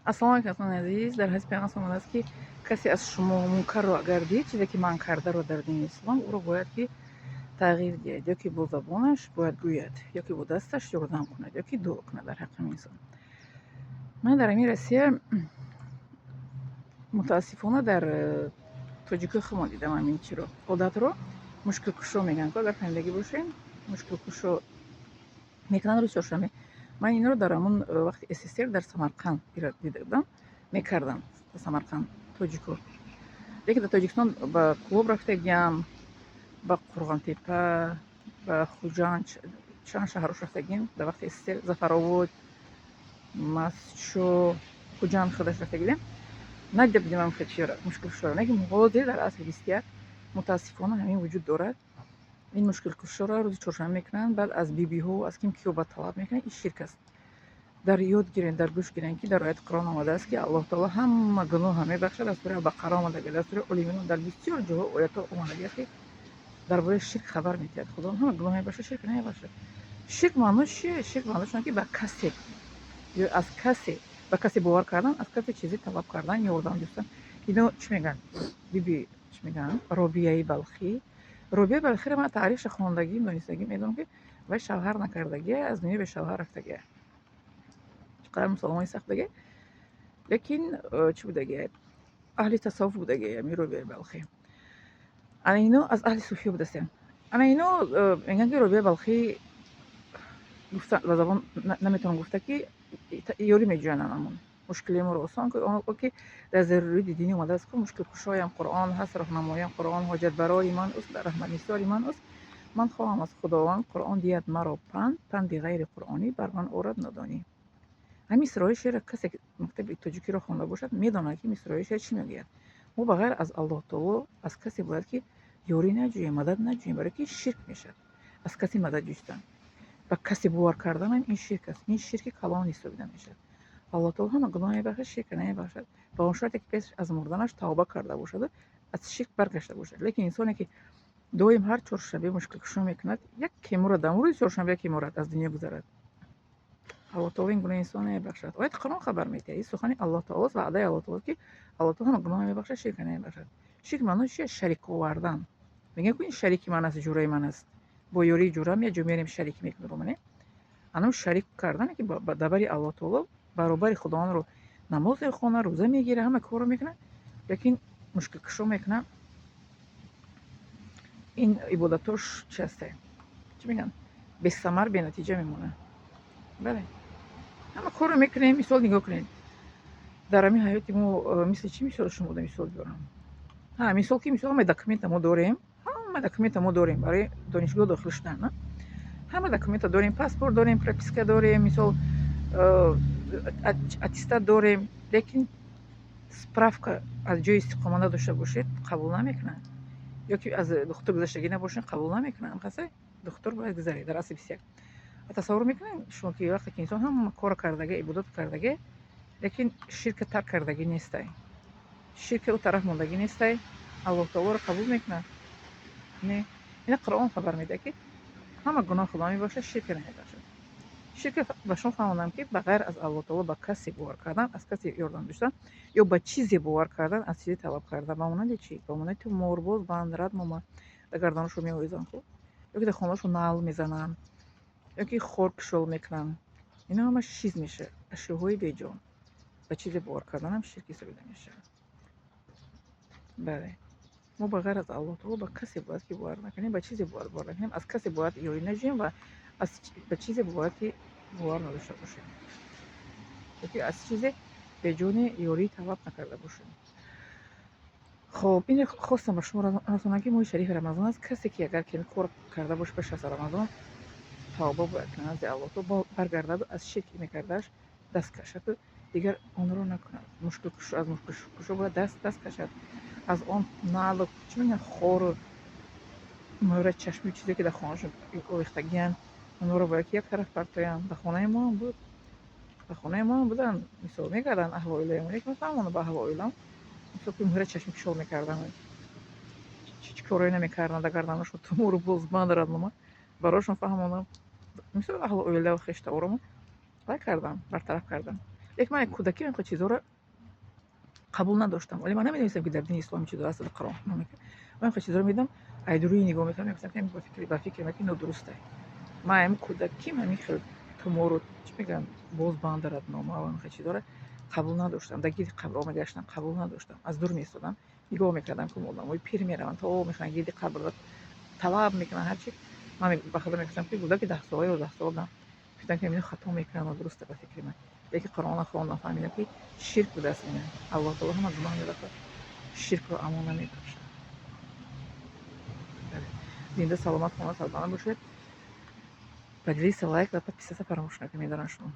Ассалому алайкум, дӯстони азиз. Дар ҳадиси Пайғамбар омадааст, ки касе аз шумо мункарро агар дид, чизе ки манъ кардаро дар дини ислом, ӯро бояд ки тағйир диҳад, ё ки бо забонаш бояд гӯяд, ё ки бо дасташ ёрдам кунад, ё ки дуо кунад дар ҳаққи инсон. Ман дар ҳамин Россия, мутаассифона, дар тоҷикои худмон дидам ҳамин чиро, одатро. Мушкилкушо мегӯянд ку, агар фаҳмидагӣ бошем, мушкилкушо мекунанд рӯзи чоршанбе. Ман инро дар ҳамон вақти СССР дар Самарқанд дида будам, мекардам дар Самарқанд тоҷико. Лекин дар Тоҷикистон ба Кӯлоб рафтагиам, ба Қурғонтеппа, ба Хуҷанд, чанд шаҳрҳош рафтагием дар вақти СССР, Зафаробод, Мастчо, Хуҷанд худаш рафтагидем. Надида будем ам мушкилкушоро. Лекин ҳозир, дар асри 21, мутаассифона, ҳамин вуҷуд дорад. Ин мушкилкушоро рӯзи чоршанбе мекунанд, баъд аз бибиҳо, аз ким киё ба талаб мекунанд. Ин ширк аст. Дар ёд гирен, дар гӯш гирен, ки дар ояти Қуръон омадааст, ки Аллоҳ таоло ҳама гуноҳа мебахшад. Дар сураи Бақара омадаги, дар сураи Оли Имрон, дар бисёр ҷоҳо оятҳо омадагиаст, ки дар бораи ширк хабар медиҳад. Худо ҳама гуноҳ мебахшад, ширк намебахшад. Ширк маънош чие? Ширк маънош он ки ба касе ё аз касе, ба касе бовар кардан, аз касе чизе талаб кардан, ёрдам ҷустан. Ино чӣ мегӯянд, биби, чӣ мегӯянд? Робияи Балхӣ. Робияи Балхиро ман таърихша хондагим, донистагим, медонам, ки вай шавҳар накардагия, аз дунё бешавҳар рафтагия, чӣ қадар мусалмони сахт будагия. Лекин чӣ будагия? Аҳли тасаввуф будагия ами Робияи Балхӣ. Ана ино аз аҳли суфия будастем. Ана ино мегӯянд, ки Робияи Балхӣ гуфта, ба забон наметавонам гуфта, ки ёрӣ меҷӯянд, анамон мушкили моро осон кун, ки дар зарурии динӣ омадааст ку: мушкилкушоям Қуръон ҳаст, роҳнамоям Қуръон, ҳоҷатбарои ман ӯст, раҳматнисори ман ӯст. Ман хоҳам аз Худованд, Қуръон диҳад маро панд, панди ғайри қуръонӣ бар ман орад нодонӣ. Ҳамин мисраҳои шеъра касе ки мактаби тоҷикиро хонда бошад, медонад, ки мисраҳои шеър чӣ мегӯяд. Мо ба ғайр аз Аллоҳ таоло аз касе бояд ки ёрӣ наҷӯем, мадад наҷӯем, барое ки ширк мешавад аз касе мадад ҷустан, ба касе бовар карданам. Ин ширк аст, ин ширки калон ҳисобида мешавад. Аллоҳ таоло ҳама гуноҳ мебахшад, ширка намебахшад, ба он шарте ки пеш аз мурданаш тавба карда бошаду аз ширк баргашта бошад. Лекин инсоне ки доим ҳар чоршанбе мушкилкушо мекунад, як мемурад, дар рӯзи чоршанбе як мемурад, аз дунё гузарад, Аллоҳ таоло ин гуна инсон намебахшад. Ояти Қуръон хабар медиҳад, ин сухани Аллоҳ таолост, ваъдаи Аллоҳ таолост, ки Аллоҳ таоло ҳама гуноҳ мебахшад, ширка намебахшад. Ширк маънои чист? Шарик овардан. Мегӯянд ку, ин шарики ман аст, ҷураи ман аст, бо ёрии ҷурам як ҷо мерем, шарик мекунем, не? Анам шарик кардане, ки дар бари Аллоҳ таоло баробари Худовандро намоз мехонад, рӯза мегирад, ҳама корро мекунад, лекин мушкилкушо мекунад. Ин ибодатош чи ҳасте, чӣ мегӯянд, бесамар, бенатиҷа мемонад. Бале, ҳама корро мекунем. Мисол, нигоҳ кунед, дар ҳамин ҳаёти мо мисли чӣ мисол шумо мисол биёрам? Ҳа, мисол ки, мисол, ҳама документа мо дорем, ҳама документа мо дорем барои донишгоҳ дохил шудан, ҳама документа дорем, паспорт дорем, прописка дорем, мисол, аттестат дорем, лекин справка аз ҷои истиқомат надошта бошед, қабул намекунанд, ё ки аз духтур гузаштагӣ набошед, қабул намекунанд. Хасе духтур бояд гузаред дар асри 21. Тасаввур мекунед шумо, ки вақте ки инсон ҳама корро кардага, ибодат кардага, лекин ширка тарк кардагӣ нестай, ширка ӯ тараф мондагӣ нестай, Аллоҳ таолоро қабул мекунад? Не. Ина Қуръон хабар медиҳад, ки ҳама гуноҳ Худо мебахшад, ширка намебахшад. Ширка ба шумо фаҳмондам, ки ба ғайр аз Аллоҳ таоло ба касе бовар кардан, аз касе ёрдам ҷустан ё ба чизе бовар кардан, аз чизе талаб кардан. Ба монанди чӣ? Ба монанди туморбоз, банд, раднома дар гарданашон меовезанд ку, ё ки дар хонаашон наъл мезананд, ё ки хор кишол мекунанд. Ино ҳамаш чиз мешавад, ашёҳои беҷон. Ба чизе бовар карданам ширк ҳисобида мешавад. Бале, мо ба ғайр аз Аллоҳ таоло ба касе бояд ки бовар накунем, ба чизе бояд бовар накунем, аз касе бояд ёрӣ наҷӯем ва ба чизе бояд ки бовар надошта бошем, ёки аз чизе беҷоне ёрӣ талаб накарда бошем. Хоб, ин хостам ба шумо расонам, ки моҳи шарифи Рамазон аст. Касе ки агар ками кор карда бошад пеш аз Рамазон, тавба бояд кунад, назди Аллоҳ таоло баргардаду аз ширк мекардааш даст кашаду дигар онро накунад. Мушкилкушо, аз мушкилкушо бояд даст кашад, аз он наълу, чӣ мегӯянд, хору мӯра, чашми, чизе ки дар хонаашон овехтагиянд, онҳоро бояд ки як тараф партоянд. Дар хонаи моам буд, дар хонаи моам буданд, мисол, мекарданд аҳлу оилаи мо, лекин ман фаҳмондам ба аҳлу оилам, мисол, ки мӯра чашми кишол мекарданд, чӣ корое намекарданд, дар гарданашон тумору бозбанд, раднома барошон фаҳмондам. Мисол, аҳлу оилаву хештаворому вай кардам, бартараф кардам. Лекин ман кӯдакӣ ин чизҳоро қабул надоштам. Вале ман намедонистам, ки дар дини ислом ин чизҳо аст. Қуръон ман ин чизҳоро медидам, айдурӯи нигоҳ мекардам, мегуфтам, ки ба фикри ман ки нодуруст ай. Ман ҳамин кӯдаким ҳамин хел тумору, чӣ мегӯянд, бозбанда, раднома ва ин хел чизҳоро қабул надоштам. Дар гирди қабрҳо мегаштам, қабул надоштам. Аз дур меистодам, нигоҳ мекардам, ки одамои пир мераванд, то мехоҳанд гирди қабрро талаб мекунанд, ҳарчи. Ман ба худо мегуфтам, ки кӯдаки 10 сола, 11 сола будам, гуфтам, ки ино хато мекунанд, нодуруста ба фикри ман. Лекин Қуръонро хондам, фаҳмидам, ки ширк будааст ина. Аллоҳ таоло ҳама гуноҳ мебахшад, ширкро амон намебахшад. Зинда, саломат, хона сарбаланд бошед. Поделиться, лайк ва подписаться фаромӯш накунед. Медорам шумо.